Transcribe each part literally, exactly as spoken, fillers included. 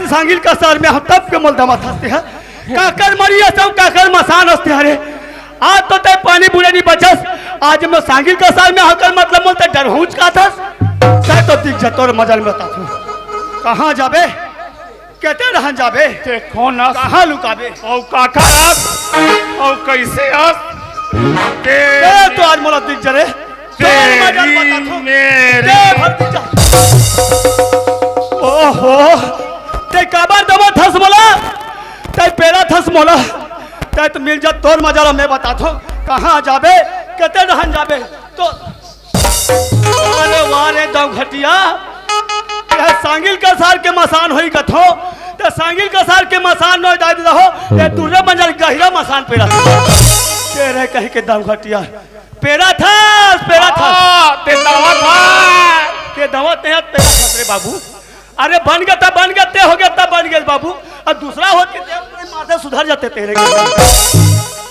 सांगिल कसार में हंव तब के मोला दमत हस ते ह। काकर मरी अस अउ काकर मसान अस ते ह रे। आज तो तैं पानी बूंदे नइ बचस, आज मैं सांगिल कसार में हंव, एकर मतलब मोला तैं डरहूंच काथस। तैं तो दिख जा, तोर मजा ल बताथंव। कहां जाबे? कते डहन जाबे? तैं कोन अस? कहां लुकाबे? अउ काकर अस? अउ कइसे अस? तैं ए, तो आज मोला दिख जा रे। तोर मजा ल तेरी बताथंव। मेरी। तैं भर दिख जा। ओहो, तैं काबर दमत हस मोला? तैं पेरत हस मोला। तैं तो मिल जा, तोर मजा ल मैं बताथंव। कहां जाबे? कते डहन जाबे? तो अरे वाह रे दंवघटिया, ए सांगिल कसार के मसान होही कथंव, त सांगिल कसार के मसान नोहे दाई ददा हो, ए दूसरे मंजल गहिरा मसान पेरत हस। तेरे कहीं के दंवघटिया, पेरत हस, पेरत हस। हां, तैं दमत हस। तैं दमत नइ हस, पेरत हस रे बाबू। अरे बन गे त बन गे, तैं होगे त बन गे बाबू। अउ दूसरा होतिस त तैं मार से सुधर जाते तेरे के।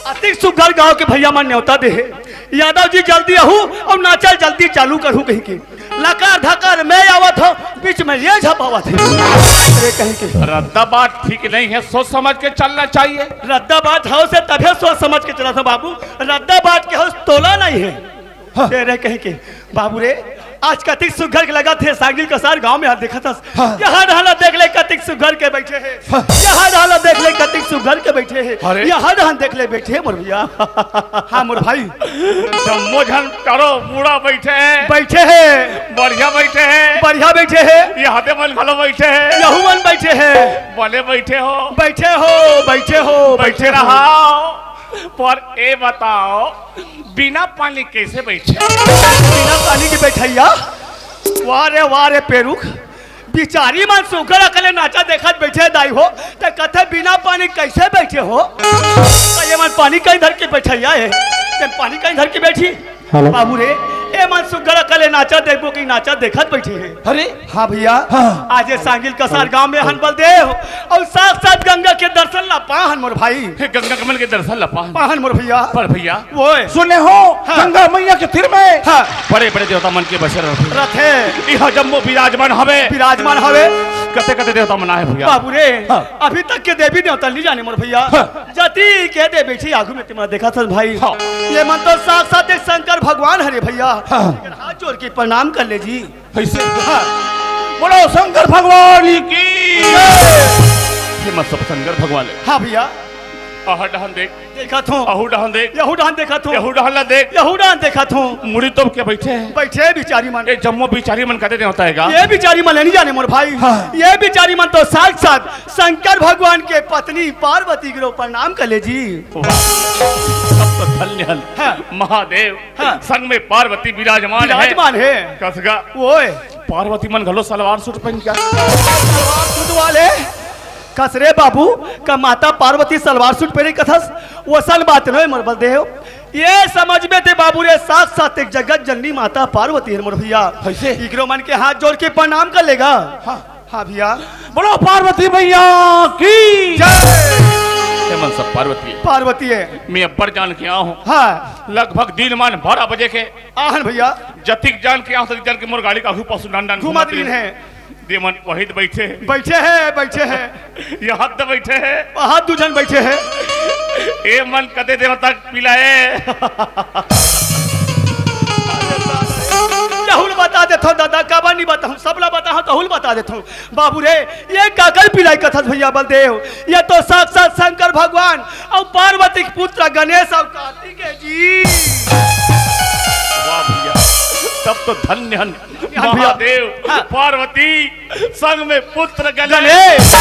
अतिक सुघर गांव के भइया मन नेवता दे हे। यादव जी जल्दी आहू अउ नाचा ल जल्दी चालू करहू कहिके। लकर धकर मैं आवत हंव, बीच में ये झपावत हे। अरे कहीं के। रद्दा बाट ठीक नइ हे, सोच समझ के चलना चाहिए। रद्दा बाट हवस तभे सोच समझ के चलत हंव बाबू। रद्दा बाट के हवस तोला नइ हे। हां। तेरे कहीं के। बाबू रे, आज कतिक सुघर के लगत हे, सांगिल कसार गांव में हां देखत हस। हां। इहां डहन ला देख ले, कतिक सुघर के बइठे हे। हां। इहां डहन ला देख ले, कतिक सुघर के बइठे हे। अरे। इहां डहन देख ले, बइठे हे मोर भइया। हां मोर भाई। जम्मो झन टरो बूढ़ा बइठे हे। बइठे हे। बढ़िया बइठे हे। बढ़िया बइठे हे। इहां दे मन घलो बइठे हे। इहू मन बइठे हे। बने बइठे हो। बइठे हो, बइठे हो, बइठे बइठे हो। रहा। पर ए बताओ, बिना पानी कइसे बइठे? बिना पानी के बइठइया? वाह रे, वाह रे पेरुख, बिचारी मन सुघर अकन ले नाचा देखत बइठे दाई हो, त कथे बिना पानी कइसे बइठे हो? त ये मन पानी कहीं धर के बइठइया हे, त पानी कहीं धर के बइठही? हेलो। बाबू रे, ए मन सुघर अकन ले नाचा देखबो कि नाचा देखत बइठे हे। अरे, हां भइया। हां। आज ए सांगिल कसार गांव में हन बलदेव, अउ साक्षात गंगा के दर्शन ला पाहन मोर भाई। हे गंगा कमल के दर्शन ला पाहन। पाहन मोर भइया। पर भइया। ओए। सुने हो, हां। गंगा मइया के तीर में हां। बड़े-बड़े देवता मन के बसे रथे। रथे। इहां जम्मो विराजमान हवे। विराजमान हवे। कते-कते देवता मन आहे भइया। बाबू रे, हां। अभी तक के देवी देवता नइ जाने मोर भइया। हां। जतिक ए दे बइठे आगू में तेमन देखत हस भाई। हां। ये मन तो साक्षात एक शंकर भगवान हरे भइया। हां। हाथ जोड़ के प्रणाम कर ले जी। कइसे? हां। बोलो शंकर भगवान की जय। ये मन सब शंकर भगवान हे। हां भइया। अहू डहन देख। देखत हंव। अहू डहन देख। इहू डहन देखत हंव। इहू डहन ला देख। इहू डहन देखत हंव। मुड़ी तोप के बइठे हे। बइठे हे बिचारी मन। ए जम्मो बिचारी मन कते देवता हे गा? ए बिचारी मन नइ जाने मोर भाई। हां। ए बिचारी मन तो साक्षात शंकर भगवान के पत्नी पार्वती के प्रणाम कर ले जी। वाह। सब तो धन्य हन। हां। महादेव, हां। संग में पार्वती विराजमान हे। विराजमान हे। कस गा। ओए। पार्वती मन घलो सलवार सूट पहिन के आए। सलवार सूट वाले। कस रे बाबू, का माता पार्वती सलवार सूट पहिरे कथस? वइसन बात नोहे मोर बलदेव। ए समझ में ते बाबू रे, साक्षात एक जगत जननी माता पार्वती हे मोर भइया। कइसे? इकरो मन के हाथ जोड़ के प्रणाम कर ले गा। हां। हां भइया। बोलो पार्वती मइया की जय। ए मन सब पार्वती हे। पार्वती हे। मैं अब्बड़ जान के आए हंव। हां। लगभग दिन मान बारह बजे के। आए हन भइया। जतिक जान के आए हंव, ततिक जान के मोर गाड़ी के आगू पाछू डान डान घुमा घुमा दिन हे। दे मन वही तो बइठे हे। बइठे हे, बइठे हे। इहां तो बइठे हे। इहां दू झन बइठे हे। ए मन कते देवता पिलाए। इहू ल बता देथंव ददा, काबर नइ बताहूं, सब ला बताहूं, तहू ल बता देथंव। बाबू रे, ए काकर पिलाई कथस भइया बलदेव? ए तो साक्षात शंकर भगवान अउ पार्वती के पुत्र गणेश अउ कार्तिक हे जी। वाह भइया, तब तो धन्य हन। धन्य हन भइया। महादेव, हां। पार्वती, संग में पुत्र गणेश। गणेश।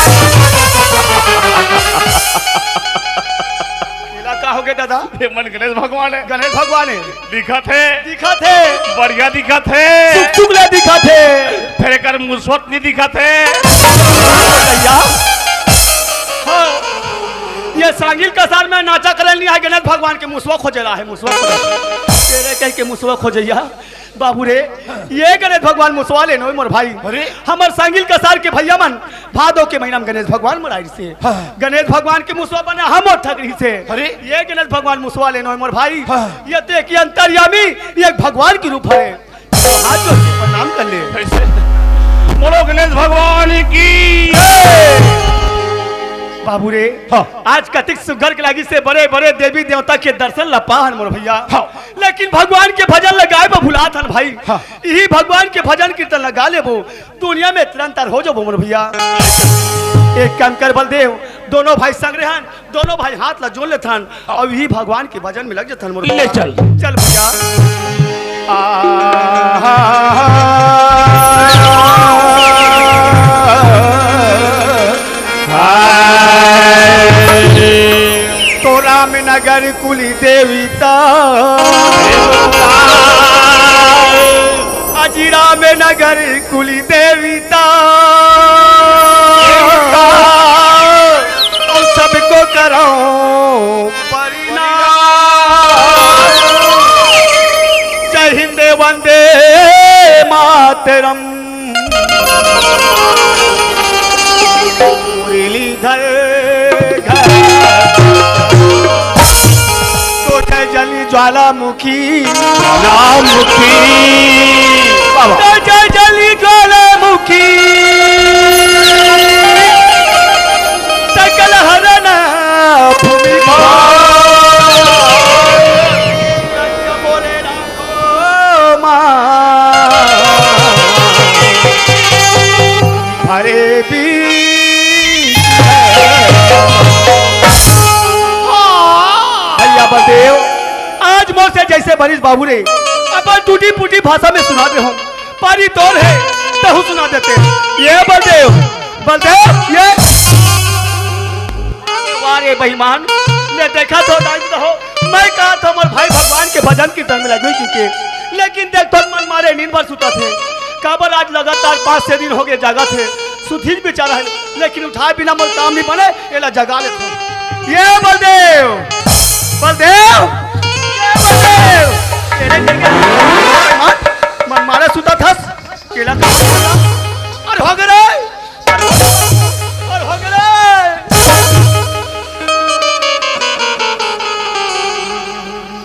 एला का होगे ददा? ए मन गणेश भगवान हे। गणेश भगवान हे। दिखत हे। दिखत हे। बढ़िया दिखत हे। सुक सुक ले दिखत हे। फेर एकर मुसवा नइ दिखत हे। भइया। हां। ए सांगिल कसार में नाचा करे ल नइ आए, गणेश भगवान के मुसवा खोजे ल आए हे, मुसवा खोजे। तेरे कहीं के मुसवा खोजइया। बाबू रे, ए गणेश भगवान मुसवा ले नोहे मोर भाई। अरे। हमर सांगिल कसार के भइया मन भादो के महीना में गणेश भगवान मराइस हे। हां। गणेश भगवान के मुसवा बने हमर ठगरी से। अरे। ए गणेश भगवान मुसवा ले नोहे मोर भाई। हां। ए तो एक अंतर्यामी, एक भगवान के रूप हरे। हाथ जोड़ के प्रणाम कर ले। कइसे? बोलो गणेश भगवान की। बाबू रे, हाँ। आज कतिक सुग्घर के लागिस हे, बड़े बड़े देवी देवता के दर्शन ला पाहन मोर भइया। हाँ। लेकिन भगवान के भजन ला गाए बर भुलात हन भाई। हाँ। इही भगवान के भजन कीर्तन ला गा लेबो, दुनिया में तिरंतर हो जाबो मोर भइया। एक काम कर बलदेव, दोनों भाई संग रहन, दोनों भाई हाथ ला जोड़ लेथन अउ इही भगवान के भजन में लग जथन मोर ले भइया। चल। चल भइया। तो रामनगर कुली देवता, अजी रामनगर कुली देवता, हम सबको करो परिणाम। जय हिंद, वंदे मातरम। मुरलीधर घर। तो जय जली ज्वालामुखी। ज्वालामुखी। बाबा। तो जय जली ज्वालामुखी। सकल हरण भूमि भार। बोले राम। अरे बीच भइया बलदेव, आज मोर से जइसे बनिस बाबू रे, अपन टूटी फूटी भाषा में सुना दे हूँ। पारी तोर हे, तहूँ सुना देते। ये बलदेव, बलदेव, ये। वाह रे बेईमान, ले देखा तो दाई तो हो, मैं कहा था मोर भाई भगवान के भजन कीर्तन में लगे की के, लेकिन देख तो मन मारे नींद भर सुता थे। काबर आज लगातार पाँच छह दिन हो गए जागा थे, सुधी बेचारा है, लेकिन उठाए बिना मोर काम नहीं बने, एला जगा लेते। ये बलदेव, बलदेव, ये बलदेव, तेरे मन, मन मारे सुता था, केला खा, अरे हो गए रे। अरे हो गए रे।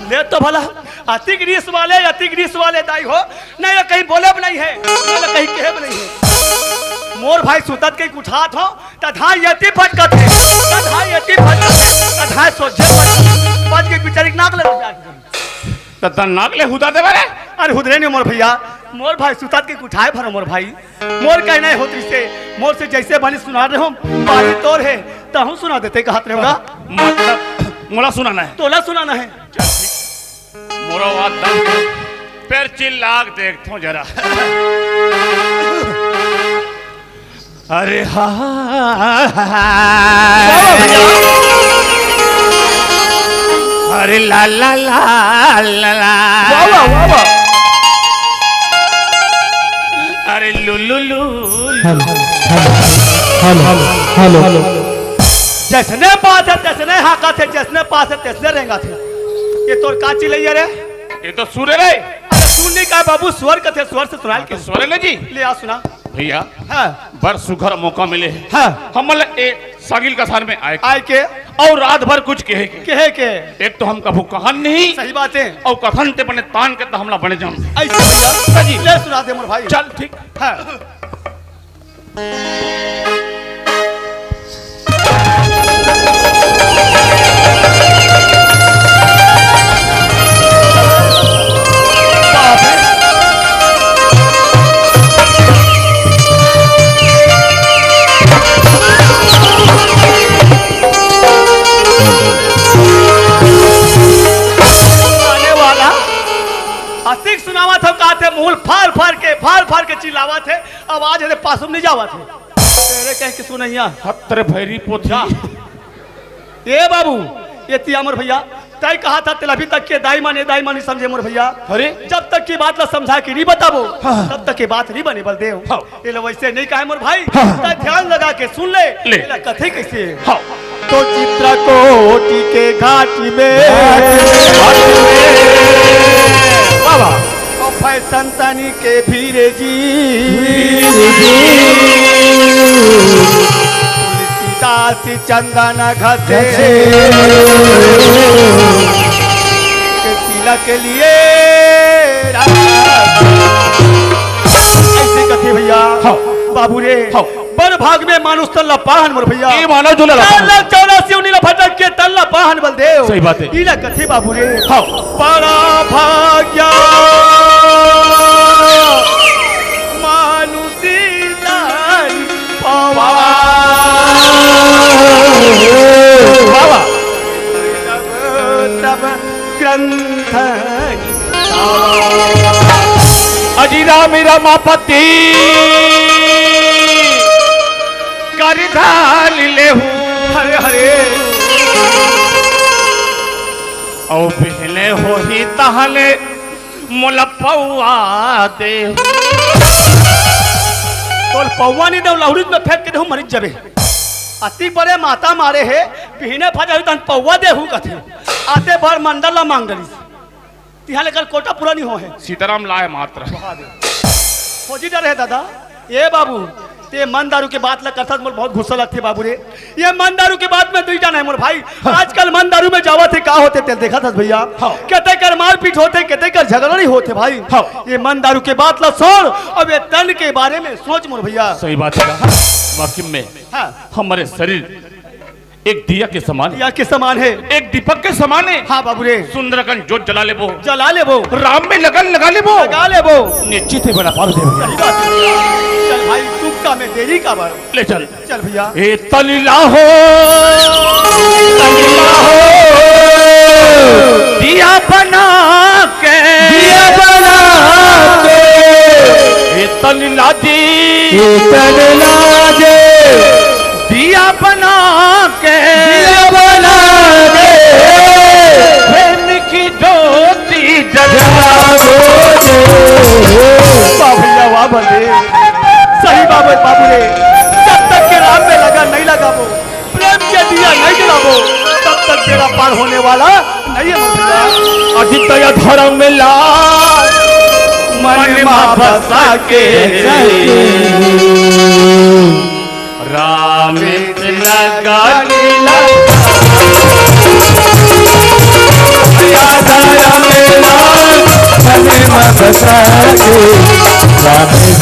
ले तो भला, अतिक रिस वाले, अतिक रिस वाले दाई हो, नहीं तो कहीं बोले भी नहीं है, नहीं तो कहीं कहे भी नहीं है। मोर भाई सुतत के उठात हो, तधा यति फटकत है, तधा यति फटकत है, तधा सोझे फटकत है। बच के बेचारी के नाक ले जाके। त तन नाक ले हुदा देबे रे। अरे हुदरे नहीं मोर भइया, मोर भाई सुतात के उठाए भरो मोर भाई। मोर कहना है होत रिसे, मोर से जइसे बनी सुना रहे हो, पारी तोर हे, तहूँ सुना देते कहत रहेगा। मतलब, मोला सुनाना है। तोला सुनाना है। चल ठीक। मोरो बात दम के। फिर चिल्ला के देखथो जरा। अरे हा, अरे ला ला ला ला ला। वाह, वाह, वाह, वाह। अरे लू लू लू लू। Hello, hello, hello, hello. जइसने बात हे, तइसने हाकथे, जइसने पास हे, तइसने रेंगथे। ये तोर का चिल्लइया रे? ये तो सुर हे रे। अरे सुन नहीं का बाबू, स्वर कथे, स्वर से सुनाए के। स्वर हे ना जी। ले आ सुना। भइया, हाँ। बड़ सुघर मौका मिले हे। हाँ। हमन ल ए सागिल कसार में आए के। आए के। अउ रात भर कुछ कहे के। कहे के। एक तो हम कभू कहन नहीं। सही बात हे। अउ कथन ते बने तान के त हमला बने जान। अइसे भइया। हाँ जी। ले सुना दे मोर भाई। चल ठीक। हाँ। आने वाला अतिक सुनावत हो, काथे मुंह फार फार के, फार फार के चिल्लावत हे, आवाज हे पासुम नहीं जावत हे। तेरे कह के सुनैया। हत्तर भैरी पोथी। जा। ए बाबू, ये तिया मोर भइया, तय कहा था तेला अभी तक के दाई माने, दाई माने समझे मोर भइया। अरे? जब तक की बात ला समझा के नहीं बताबो, हाँ। तब तक की बात नहीं बने बलदेव। हाँ। ये लो वैसे नहीं कहे मोर भाई, हाँ। तय ध्यान लगा के सुन ले, ले। ये ला कथे कैसे? हाँ। तो चित्रकूट के घाट में घाट में। बाबा। तो फैशन तनी के भीरे जी। भीरे जी। तुलसीदास चंदन घसे। घसे। के तिलक लिए राम। ऐसे कथे भइया। हाँ। बाबू रे, हाँ। बड़ भाग में मानुष तन ला पाहन मोर भैया। ए मानव जो ला चार लाख चौरासी उनी ला भटक के तन ला पाहन बलदेव। सही बात है। इला कथे बाबू रे। हाँ। बड़ा भाग्या मानुषी तन पावा। वाह, वाह। तब, तब ग्रंथ अजी राम रमापति कर धान लेहू। हरे हरे। औ बिहने होही तहने मोला पौआ दे। तोल पौआ नहीं दे, लहुरी में फेंक के देहू, मरिच जबे। अति बड़े माता मारे हे, बिहने फजा हुई तहन पौआ देहू कथे। आते भर मंडल ला मांग डरिस। तिहां ले कर कोटा पूरा नहीं हो हे। सीताराम लाए मात्र। खोजी डरे हे दादा। ए बाबू, ते मन दारू के बात ला करथस, मोर बहुत गुस्सा लगथे बाबू रे। ये मन दारू के बात में दुई जाना है मोर भाई। हाँ। आजकल मन दारू में जावत हे, का होथे तेल देखत हस भैया। हाँ। कते कर मारपीट होथे, कते कर झगड़ा नहीं होथे भाई। हाँ। ये मन दारू के बात ला छोड़, अब ये तन के बारे में सोच मोर भैया। सही बात है। वाकई में हाँ। हमारे शरीर एक दिया के समान, दिया के समान है। एक दीपक के समान है। हाँ बाबू रे। सुंदरकांड जोत जला लेबो। जला लेबो। राम में लगन लगा लेबो। लगा लेबो। निश्चित ही बेड़ा पार हो जाएगा। सही बात है। चल भाई, चुपका में देरी का बार। ले चल। चल भैया। ए तनिला हो, तनिला हो, दिया बना के, दिया बना के। ए तनिला जी, ए तनिला जी, दिया बना के, दिया बना के, प्रेम की ज्योति जलाओ रे। वाह भैया, वाह बलदेव। सही बाबत बाबू रे। जब तक के राम में लगा नहीं लगा वो, प्रेम के दिया नहीं जलाबो, तब तक बेड़ा पार होने वाला नहीं है भैया। अजित या धर्म ला मन मा बसा के। राम इतना गाली लगा। राधा राम लाल मन मा बसा के, राम से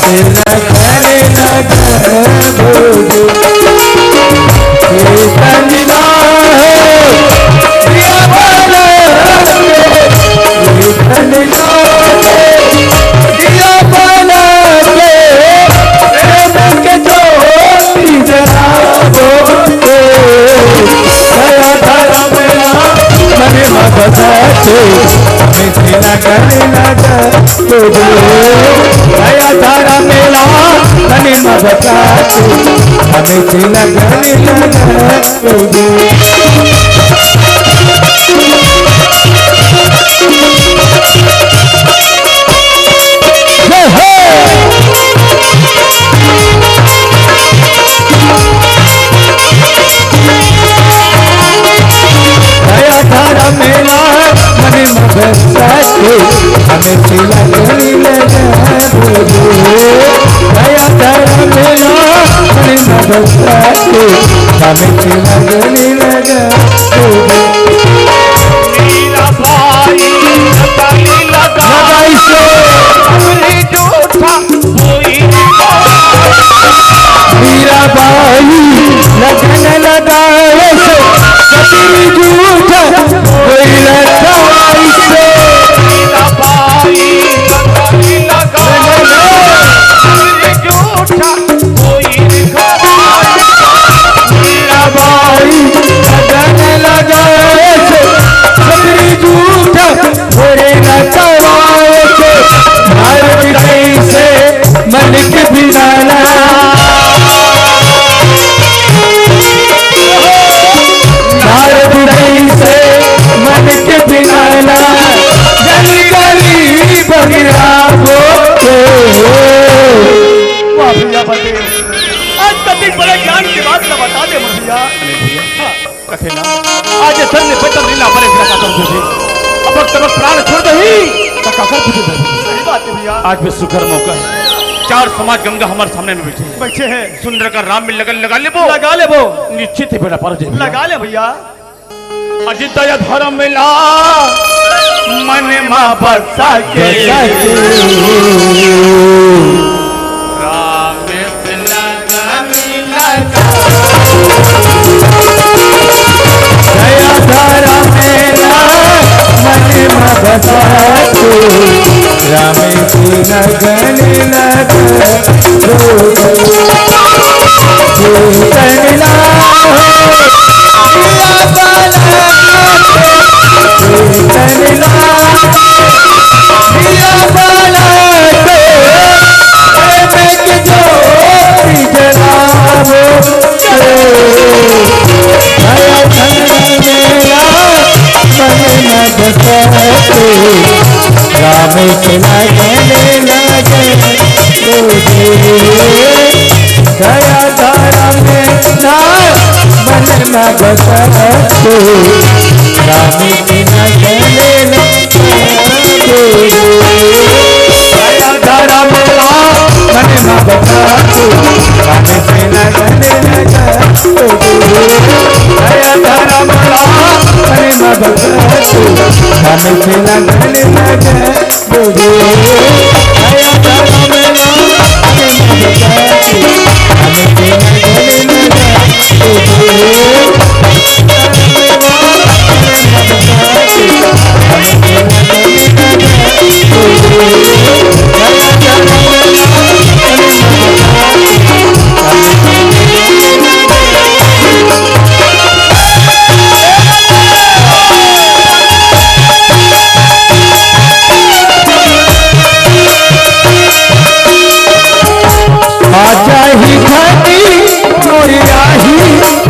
लगन लगा। वाह भैया बलदेव, आज कतिक बड़े ज्ञान के बात ला बता दे मोर भैया। अरे भैया, हाँ। कथे ना, आज ये सर ने पता नहीं ना पड़े फिर का कर दे। अब तब प्राण छोड़ दही, तो का कर दे। सही बात है भैया। आज भी सुखर मौका है। चार समाज गंगा हमारे सामने में बैठे हैं। बैठे हैं। सुंदर का राम में लगन लगा लेबो। लगा लेबो। निश्चित ही बेड़ा पार हो जाए भैया। लगा ले भैया। अजित या धर्म ला मन मा बसा के। बसा के। राम से ना बता दो, रानी बिना गले ना दो। आया धरा मेला, मन ना बता दो, रानी बिना गले ना दो। आया धरा मेला, मन ना बता दो, रानी बिना गले ना दो। आ जाही धनी मोर आही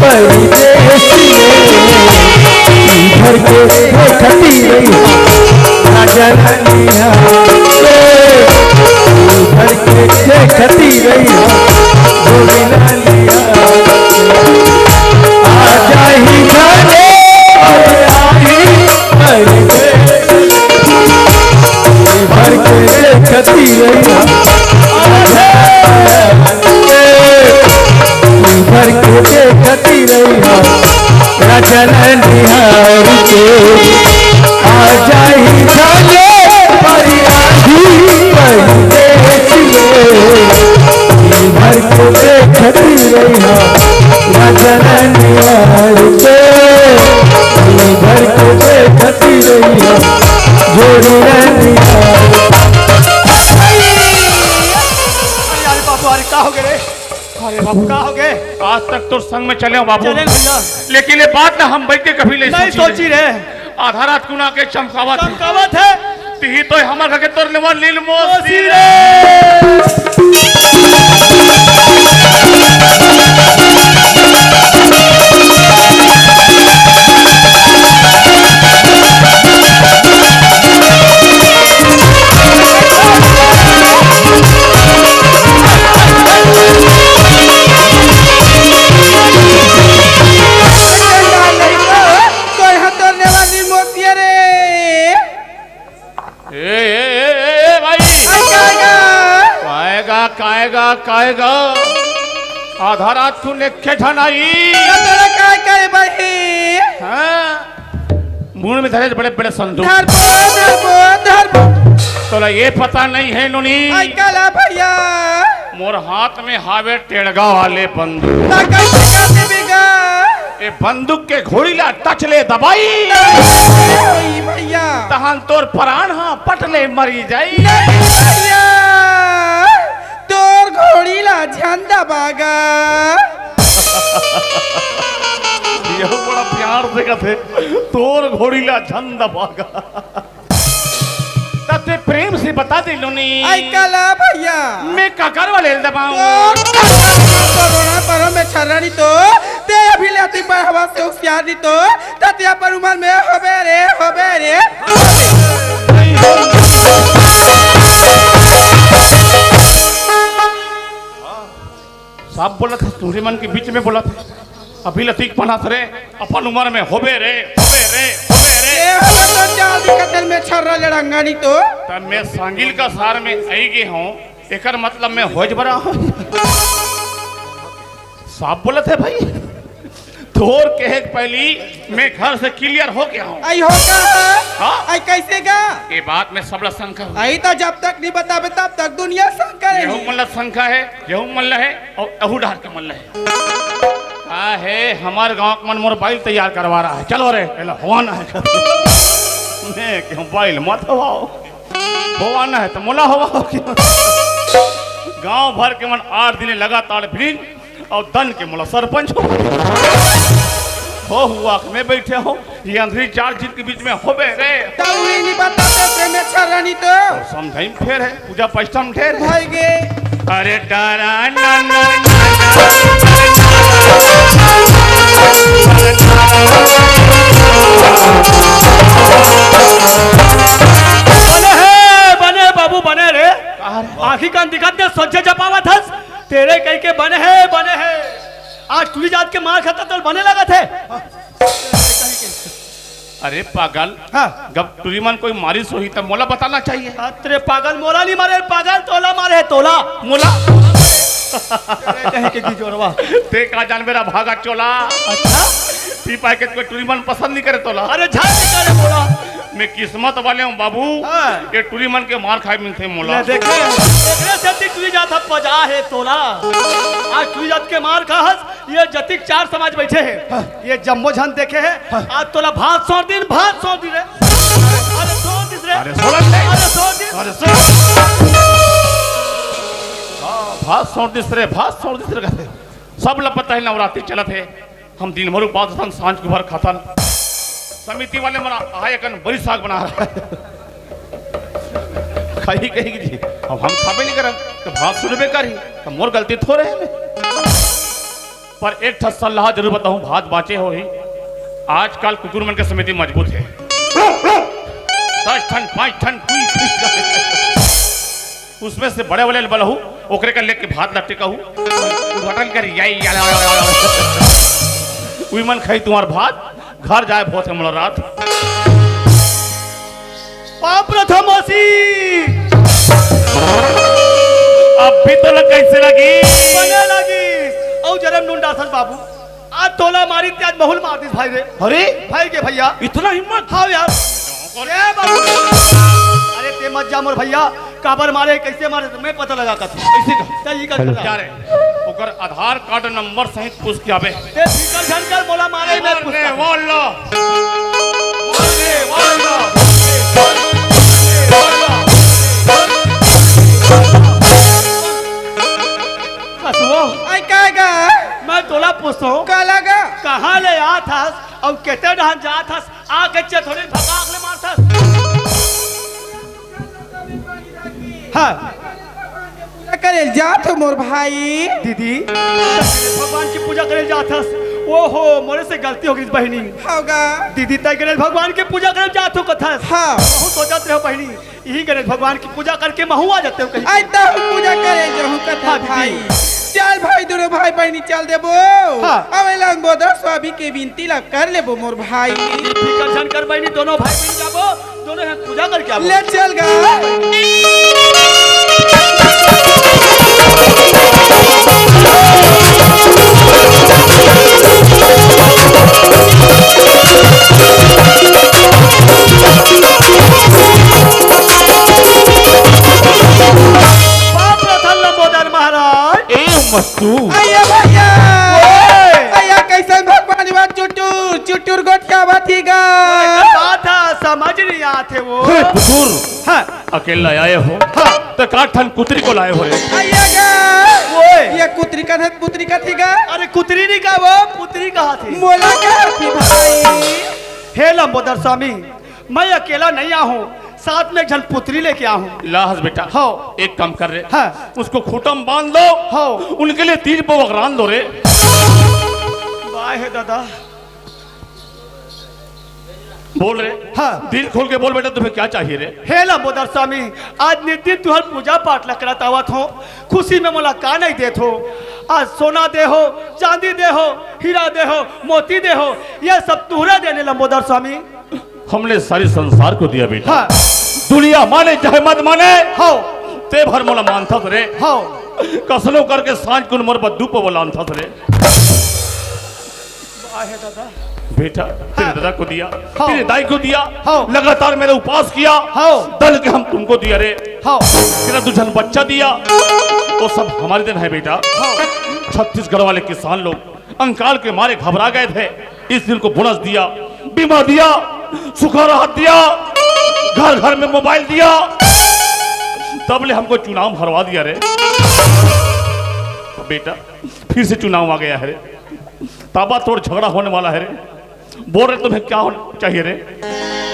परदेस में, जी भर के देखती रही राजा रनिया, जी भर के देखती रही गोरी रनिया। आ जाही धनी मोर आही परदेस भर के देखती रही, भर के देखती रही, रचन निहार के। आ जाही भले परिराही परदेस में, भर के देखती रही, रचन निहार के। भर के देखती रही, जोड़ी रनिया। अरे, अरे बाबू, अरे का हो गए रे? अरे बाबू, का हो गए? आज तक तोर संग में चले हो बाबू, चले भैया। लेकिन ये बात ना हम बैठ के कभी नहीं नहीं सोची रे। आधा रात कुन आके चमकावत हे। चमकावत हे। तिही तो हमर घर के तोर लेवा लील मोसी रे। तोर हा तोर लेवा लील मोसी रे। ए, ए, ए, ए, ए, भाई। आई काएगा? काएगा, काएगा, काएगा? आधा रात तू नेखे ठन आई। तो तोला काय करे बही? हाँ? मुंह में धरे बड़े बड़े संदूक। धरबो, धरबो, धरबो। तोला ये पता नहीं है नोनी। आई काला भैया। मोर हाथ में हावे टेड़गा वाले बंदूक। ता कैसे करते बिगा? ए बंदूक के घोड़ी ला टच ले दबाई। नहीं भैया। तहन तोर प्राण हा पट ले मरी जाई। नहीं भैया, तोर घोड़ी ला झन दबागा। ये बड़ा प्यार से कथे, तोर घोड़ी ला झन दबागा। तब ते प्रेम से बता दे लोनी। आई काला भैया। मैं ककर वाले दबाऊं। तोर कोरोना परो में छर्रानी तो, ते अभी ले अति पर हवा से होशियार नी तो, ततिया पर उमर में होबे रे, होबे रे। साफ बोलत हे, तुहरे मन के बीच में बोलत हे। अभी लतीक पनास रे, अपन उमर में होबे रे, होबे रे, होबे रे। ए, होबे तो चाल दिखत हे, मैं छर्रा लड़ंगा नी तो। तब मैं सांगिल का सार में आई गे हूँ, एकर मतलब मैं होज बरा हूँ। साफ बोलत हे भाई, तोर कहे के पहली मैं घर से clear हो गया हूँ। आई हो का? हाँ? आई कैसे का? ये बात में सबला शंका हो। आई तो जब तक नहीं बताबे तब तक दुनिया शंका यहू रही। मन ला शंका है, यहू मन ला है और अहू डहर के मन ला है। का है, हमारे गांव के मन मोर बाइल तैयार करवा रहा है, चलो रे, एला होवाना है। मैं कहूँ बाइल मत होवाओ, होवाना है तो मोला होवाओ। गांव भर के मन आठ दिन लगातार ब्रिज और दन के मोला सरपंच हो। हो हुआ कि मैं बैठे हो, ये अंधरी चार झिन के बीच में होबे रे। तब ये नहीं बताते प्रेम में छर्रानी तो। और समझाई में फेर है, पूजा पाठ में ढेर है। भाई गे। अरे डरा ना, ना, ना, ना, ना। बने हे, बने बाबू, बने रे। का रे? आँखी कान दिखत हे, सोचे जपावत हस। तेरे कह के बने हे, बने हे। आज टुरी जात के माँ मार खाता तो बने लगत हे। अरे पागल, हाँ। जब टूरी मन कोई मारिस होही, तब मोला बताना चाहिए। अरे पागल, मोला नहीं मारे, पागल, तोला मारे हे, तोला। मोला? अरे कहीं के गिजोरवा। ते का जान मेरा भागा चोला। अच्छा? पी पाए के कोई टूरी मन पसंद नहीं करे तोला। अरे झाड़ निकाले मोला। मैं किस्मत वाले हूँ बाबू, हाँ। ये टूरी मन के मार खाए मिलथे मोला। ले देखे, एकरे सेती टूरी जात ह पजा हे तोला। आज टूरी जात के मार खाहस, ये जतिक चार समाज बैठे हे, हाँ। ये जम्मो झन देखे हे। हाँ। आज तोला भात सौंप दिन, भात सौंप दिन रे। अरे सौंप दिस रे। अरे सौंप दे। अरे सौंप दिस। अरे सौंप। हाँ, भात सौंप दिस रे, भात सौंप दिस रे कहते। सब ल पता हे नवरात्रि चलत हे, हम दिन भर उपास रथन, सांझ कुभर खाथन। समिति वाले मन आए अकन बरी साग बना रहा है। खाही कही जी, अब हम खाबे नहीं करन, तो भात सुनबे करही, तो मोर गलती थोड़े हे। पर एक ठा सलाह जरूर बताहूँ, भात बाँचे होही। आजकल कुकुर मन के समिति मजबूत हे। दस ठन, पाँच ठन, कुई, कुई। उसमें से बड़े वाले ल बलहू, ओकरे कर लेके भात लट्टे कहू, उद्घाटन कर, या, या, या, या, या। उई मन खाई तुम्हार भात, घर जाए भोज के मुलाकात। पाप प्रथम होसी। अब भी तो लग कैसे लगी? बने लगी। औ जरम नून डालथस बाबू। आज तोला मारी ते आज महूँ ल मार दिस भाई रे। अरे? भाई के भैया। इतना हिम्मत? हाँ यार। ए बाबू। अरे ते मत जा मोर भैया, काबर मारे, कैसे मारे, मैं पता लगा कर। कैसे का? ते ही कर हेलो। बता। क्या रे? ओकर आधार कार्ड नंबर सहित पूछ के आबे। ते फिकर झन कर, मोला मारे मैं अरे पूछता। वाला। अरे वाला। कसुओ। आई का गा? मैं तोला पूछता हूँ। का लगा? कहाँ ले आत हस? अउ केते डहन जात हस? आके चथोड़ी भगाक ले मारथस। हाँ। पूजा करे जात हो मोर भाई। दीदी, गणेश भगवान की पूजा करे जात हस। ओहो, मोरे से गलती हो गई बहिनी। होगा। दीदी, तय गणेश भगवान की पूजा करे जात हो कथस। हाँ। बहुत सोचत रहो बहिनी। यही गणेश भगवान की पूजा करके महू आ जाते हो कहीं। आई तो हम पूजा करे जाहूँ कथा हाँ, दीदी। भाई। चल भाई, दोनों भाई बहिनी चल देबो। हाँ। अबे लंबोदर स्वामी के विनती ला कर लेबो मोर भाई। फिकर झन कर बहिनी, दोनों भाई बहिनी जाबो, दोनों हम पूजा करके आबो। ले चल गा। बाप रतन लंबोदर महाराज। ए मस्तू। अइया भैया। ओए। अइया कैसन भगवान बा चुटुर, चुटुर गोठियावत ही गा। ओए, का बात है, समझ नहीं आते वो। हे बुजुर्ग। हाँ। अकेला आए हो? हाँ। तो का ठन कुतरी को लाए हो रे? अइया गा। ओए। ये कुतरी का है, पुतरी का थी गा? अरे कुतरी नहीं का वो, पुतरी कहा थी? मोला कहा थी भाई? हे लंबोदर स्वामी, मैं अकेला नहीं आया हूँ, साथ में एक झन पुतरी लेके आया हूँ। लाहस बेटा, हाँ। एक काम कर रे, हाँ। उसको खूंटा म बांध लो, हाँ। उनके लिए तीन पौ अगरान दो रे। वाह हे दादा। बोल रे, हाँ। दिल खोल के बोल बेटा, तुम्हें क्या चाहिए रे? हे लंबोदर स्वामी, आज नित दिन तुहर पूजा पाठ ला करत आवत हो, खुशी में मोला का नहीं देत हो? आज सोना दे हो, चांदी दे हो, हीरा दे हो, मोती दे हो, ये सब तुहरे देने लंबोदर स्वामी। हमने सारे संसार को दिया बेटा। हाँ। दुनिया माने चाहे मत माने, हाँ। ते भर मोला मानथस रे। हाँ। कसनो करके सांझ कुन मोर बर दू पौ लानथस रे। वाह हे दादा। बेटा, तेरे हाँ। दादा को दिया, हाँ। तेरे दाई को दिया, हाँ। लगातार मेरा उपास किया, हाँ। दल के हम तुमको दिया रे। हाँ। तेरा दू झन बच्चा दिया, वो सब हमारे देन है बेटा। हाँ। छत्तीसगढ़ वाले किसान लोग अंकाल के मारे घबरा गए थे, इस दिन को बोनस दिया, बीमा दिया, सुखा राहत दिया, घर घर में मोबाइल दिया, तब ले हमको चुनाव हरवा दिया रे। बेटा, फिर से चुनाव आ गया है रे, ताबड़तोड़ झगड़ा होने वाला है रे। बोल रे, तुम्हें क्या होना चाहिए रे?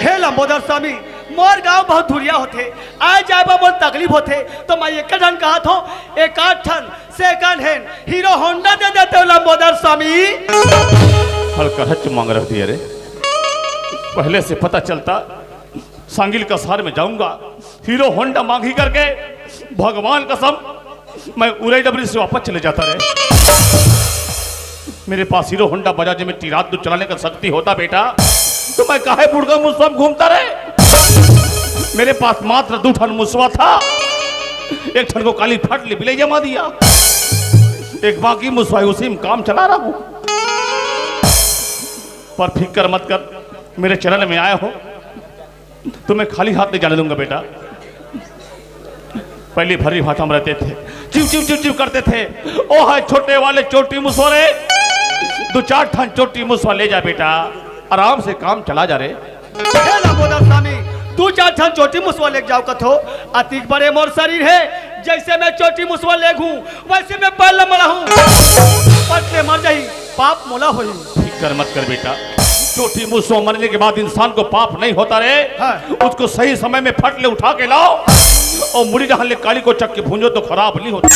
हे लंबोदर स्वामी, मोर गांव बहुत दूरिया होथे, आए जाए बर मोर तकलीफ होथे, तो मैं एक ठन कहत हूँ, एक आध ठन second hand Hero Honda दे देते हो लंबोदर स्वामी। हल्का हच मांग रख दिया रे, पहले से पता चलता सांगिल कसार में जाऊंगा, हीरो होंडा मांगी करके, भगवान कसम, मैं उरई डबरी से वापस चले जाता रे। मेरे पास हीरो होंडा बजाज में टी रात दो चलाने का शक्ति होता बेटा, तो मैं काहे बुढ़गा मुसवा में घूमता रहे? मेरे पास मात्र दो ठन मुसवा था, एक ठन को काली फट ले बिलाई जमा दिया, एक बाकी मुसवा है, उसी में काम चला रहा हूँ। पर फिक्र मत कर, मेरे चरण में आए हो, तुम्हें खाली हाथ नहीं जाने दूंगा बेटा। पहले भर्री भाटा में रहते थे, चिव चिव चिव चिव करते थे। ओ है छोटे वाले चोटी मुसवा रे, दो चार ठन चोटी मुसवा ले जा बेटा, आराम से काम चला जा रे। हे लंबोदर स्वामी, दू चार ठन चोटी मुसवा लेके जाव कथो, अतिक बड़े मोर शरीर हे, जइसे मैं चोटी मुसवा लेगहूं, वइसे मैं पैर ल मड़ाहूं, पट ले मर जाही, पाप मोला होही। फिक्र मत कर बेटा, चोटी मुसवा मरने के बाद इंसान को पाप नहीं होता रे। हाँ। उसको सही समय में फट ले उठा के लाव अउ मुड़ी डहन ले काली को चक के भूंजो तो खराब नहीं होता।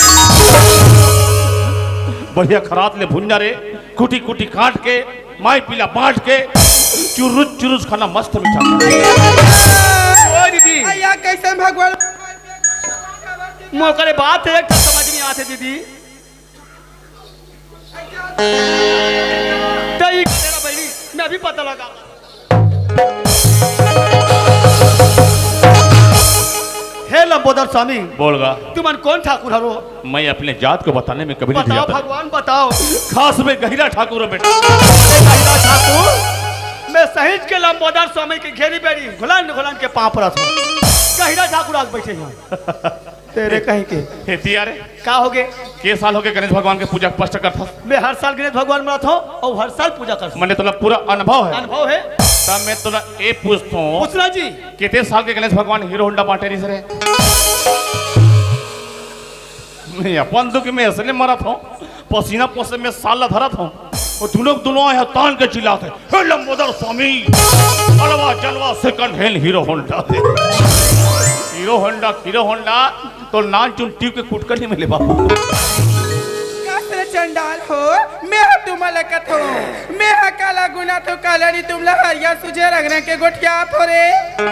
बढ़िया खरात ले भूंजा रे, कुटी कुटी काट के, माई पीला बांट के, चुरुस चुरुस खाना मस्त मीठा। ओ दीदी। अइया, कइसन भगवान मोकरे बात हे, एक ठो समझ में आथे दीदी। तई तेरा बहिनी, मैं अभी पता लगा। हे लंबोदर स्वामी, बोल गा। तुमन कोन ठाकुर हरो? मैं अपने जात को बताने में कभी नहीं बताओ झिझकता। भगवान, बताओ। खास में गहिरा ठाकुर हो बेटा। गहिरा ठाकुर, मैं सहिंच के लंबोदर स्वामी के घेरी बेरी घुलन घुलन के पांव परत हंव। गहिरा ठाकुर आके बइठे हे। तेरे कहीं के। हे तिया रे। का होगे? के साल होगे गणेश भगवान के पूजा पाठ करथस? मैं हर साल गणेश भगवान मनाथंव अउ हर साल पूजा करथंव। मने तोला पूरा अनुभव हे। अनुभव हे। त मैं तोला ए पूछथंव। पूछना जी। केते साल के गणेश भगवान हीरो होंडा बांटे रिहिस रे? मैं अपन दुख में अइसने मरत हंव, पसीना पोसे में साल ला धरत हंव। ओ दुनों के दुनों हे तान के चिल्लात हे, "हे लंबोदर स्वामी, अलवा जलवा second hand हीरो होंडा दे।" हीरो होंडा, हीरो होंडा, तोर नान चुन ट्यूब के कुटका नहीं मिले बाबू। कस रे चंडाल हो, मैं ह तुमन ल कथंव, मैं ह काला गुनाथंव, काला नी तुमला हरिया सुझे रंग रंग के गोठियाथंव रे।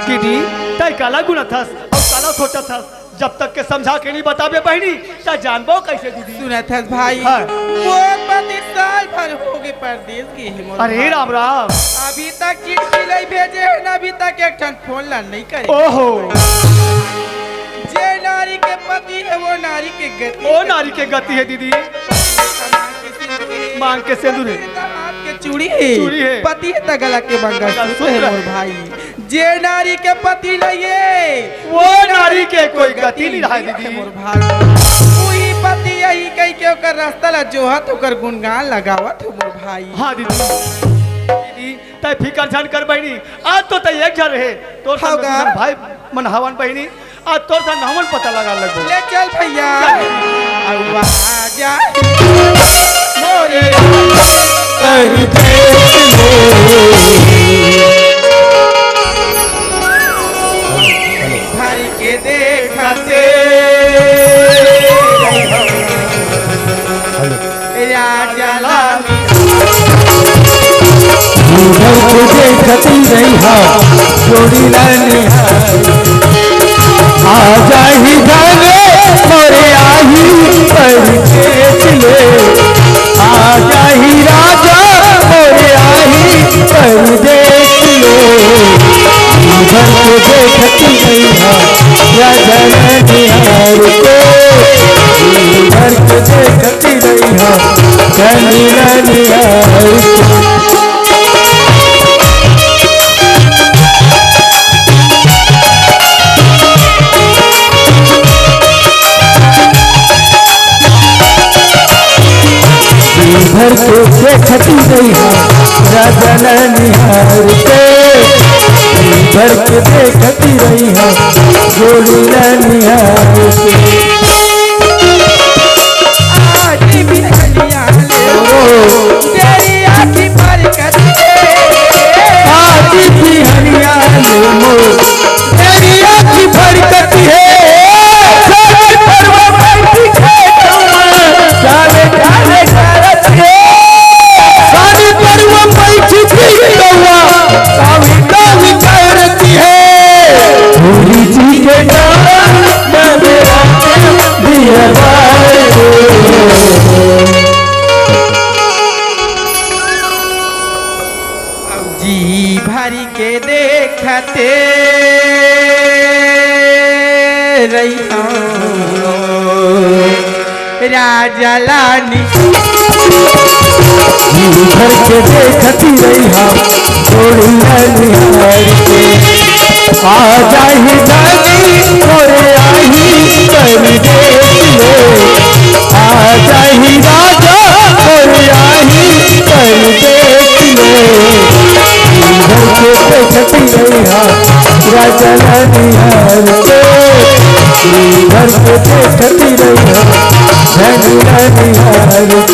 दीदी, तंय काला गुनाथस अउ काला सोचथस? जब तक के समझा के नहीं बताबे बहिनी, त जानबो कइसे दीदी? सुनत हस भाई, हाँ। मोर पति साल भर होगे परदेस गे हे मोर अरे भाई। राम राम। अभी तक चिट्ठी नहीं भेजे हे, न अभी तक एक ठन फोन ला नहीं करे। ओहो। जे नारी के पति हे, वो नारी के गति ओ हे। नारी के गति हे दीदी। मांग के सिंदूर हे। मांग के सिंदूर हे। पति हे त हाथ के चूड़ी हे। चूड़ी हे। पति हे त गला के मंगलसूत्र हे मंगलसूत्र। मोर भाई। जे नारी के पति नहीं हे, वो नारी के कोई गति नहीं रहे दीदी। मोर भाई। उही पति अही कहिके ओकर रस्ता ला जोहत, ओकर गुणगान लगावत हंव मोर भाई। हाँ दीदी। दीदी, तंय फिकर झन कर बहिनी, आज तो तंय एक झन रहे, तोर संग हव गा। दूसर भाई मन हवन बहिनी, आज तोर संग हमन पता लगा लगबो। ले चल भइया। चल। अउ आजा मोरे कहीं देख ले। भर के देखते राजा लाल। उधर को देखती रही हा, जोड़ी ला निहार। आ जाही जाने मोरे आही परदेस ले। आ जाही राजा मोरे आही परदेस ले। उधर को देखती रही हा, राजा निहार के। उधर को देखती रही हा, रानी रानी हार के। भर के देखती रही हा, राजा निहार के। भर के देखती रही हा, जोड़ी निहार के। आज बिहनिया ले मोर, तेरी आँखी बरकत हे। आज बिहनिया ले मोर, तेरी आँखी बरकत हे। सारी परवा बैठी के कौआ, जाने जाने करत हे। सारी परवा बैठी के कौआ, कावी कावी करत हे। भोली जी के नाम में मेरा जी भर के देखते रहिहौं राजा ला निहार। जी भर के देखत रहिहौं जोड़ी ला निहार के। आ जाही रानी तोरे आही परदेस ले। आ जाही राजा तोरे आही परदेस ले। जी भर के देखत रहिहौं राजा ला निहार के। जी भर के देखत रहिहौं रानी ला निहार के।